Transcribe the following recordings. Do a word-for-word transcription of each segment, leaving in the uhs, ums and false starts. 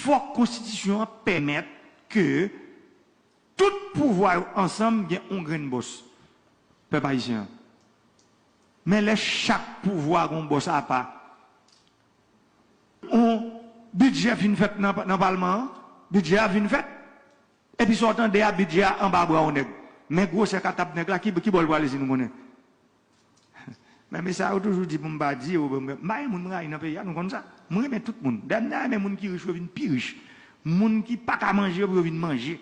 Fòk konstitisyon an pèmèt ke tout pouvwa yo ansanm gen yon grenn bòs, pèp ayisyen an. Men lè chak pouvwa gen yon bòs apa, yon bidjè fin fèt nan, nan palman an, bidjè a fin fèt, epi sa w tande a, bidjè a anba bra yon nèg. Men gwosè katab nèg la, ki, ki bò l prale si nou konnen? Men mesye sa yo toujou di pou m pa di yo, m pa gen moun m rayi nan peyi a, nou konn sa. Mwen renmen tout moun. Dayè m ta renmen moun ki rich yo vin pi rich. Moun ki pa ka manje yo pou yo vin manje.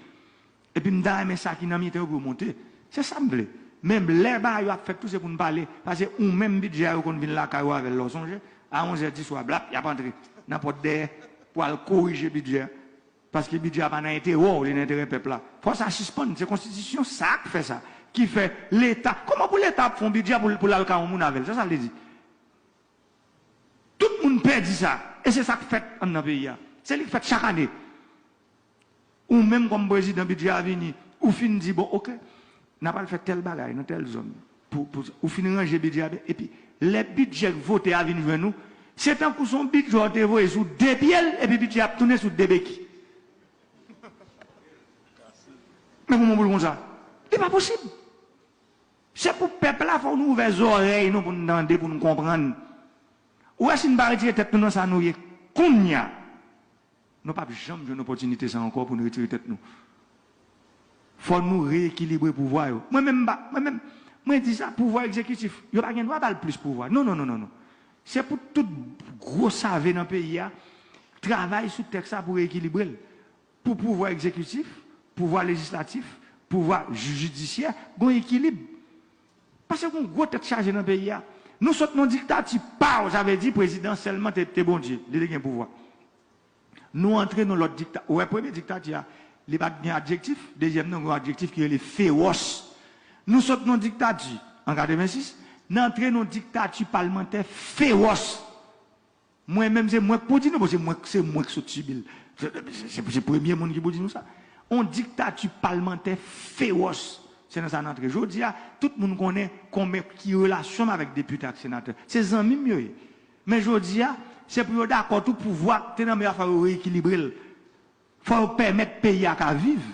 Epi m ta renmen sa ki nan mitan yo pou yo monte. Se sa m vle. Men lè bagay yo ap fèt tou se pou n pale. Paske ou menm bidjè a yo konn vin lakay ou avè l lè w sonje. A onzè di swa blap, y ap antre nan pòt dèyè pou al korije bidjè a. Paske bidjè a pa nan enterè w, li nan enterè pèp la. Fò sa sispann. Se konstitisyon sa k fè sa. Ki fè Leta. Kòman pou Leta ap fè yon bidjè pou, pou l al kay yon moun avè l? Sa sa vle di? Tout moun pè di sa. E se sa k fèt anndan peyi a. Se li k fèt chak ane. Ou menm kòm prezidan bidjè a vini, ou fin di, bon, oke, n a pral fè tèl bagay nan tèl zòn. Pou, pou, ou fin ranje bidjè a byen. Epi, lè bidjè k vote a vin jwenn ou, se tankou se yon bidjè w te voye sou de pye l, epi bidjè a ap tounen sou de beki. Men kòman pou l konsa? Li pa posib. Se pou pèp la, fò nou ouvè zòrèy nou pou n tande, pou n konprann. Ou wè si n pa retire tèt nou nan sa nou ye kounye a, nou p ap janm jwenn opòtinite sa ankò pou n retire tèt nou. Fò nou reyekilibre pouvwa yo. Mwen menm, m pa, mwen menm, mwen di sa, pouvwa egzekitif, yo pa gen dwa ba l plis pouvwa. Non, non, non, non, non. Se pou tout gwo save nan peyi a travay sou tèks sa pou reyekilibre l. Pou pouvwa egzekitif, pouvwa lejislatif, pouvwa jidisyè, gen yon ekilib. Paske gen yon gwo tèt chaje nan peyi a. Nou sot nan diktati, paw, sa vle di prezidan sèlman te, te Bondye, li te gen pouvwa. Nou antre nan lòt dikta, ou wè premye diktati a, li pa t gen adjektif, dezyèm nan gen yon adjektif ki rele fewòs. Nou sot nan diktati an katrevensis, n antre nan diktati palmantè fewòs. Mwen menm se mwen k pou di nou, bon, se mwen, se mwen k sot sibi l. Se, se, se, se premye moun ki pou di nou sa. On diktati palmantè fewòs. Se nan sa n antre. Jodi a, tout moun konnen konbyen ki relasyon m avèk depite ak senatè. Se zanmi m yo ye. Men jodi a, se pou yo dakò tou pouvwa k te nan men yo a fò yo reyekilibre l. Fò yo pèmèt peyi a ka viv.